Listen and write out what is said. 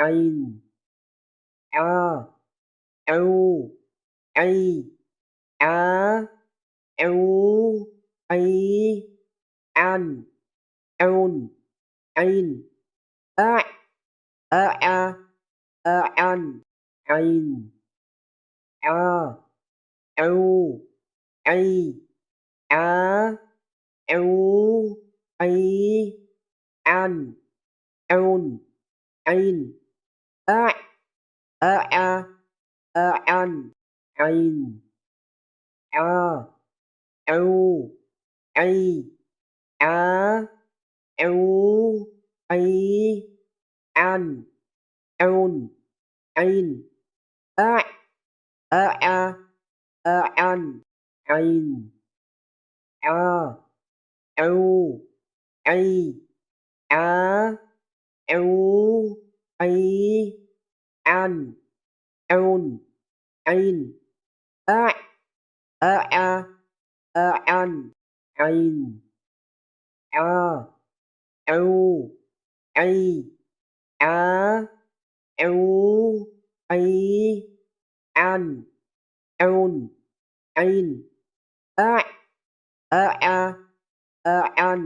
عين، ອາ ເອົາ ໄອ ອາ ເອົາ ໄອ ອັນ ເອົານ ໄອນ ອະ ອະ ອາ ອະ ອັນ ໄອນ ອາ ເອົາ ໄອ ອາ ເອົາ ໄອ ອັນ ເອົານ ໄອນ ອະ ອະ ອາ ອະ ອັນ ໄອນ ອາ ເອົາ ໄອ ອາ ເອົາ ໄອ ອັນ ເອົານ ໄອນ ອະ ອະ ອາ ອະ ອັນ ໄອນ ອາ ເອົາ ໄອ ອາ ເອົາ ໄອ ອັນ ເອົານ ໄອນ ອະ ອະ ອາ ອະ ອັນ ໄອນ ອາ ເອົາ ໄອ ອາ ເອົາ ໄອ ອັນ ເອົານ ໄອນ ອະ ອະ ອາ ອະ ອັນ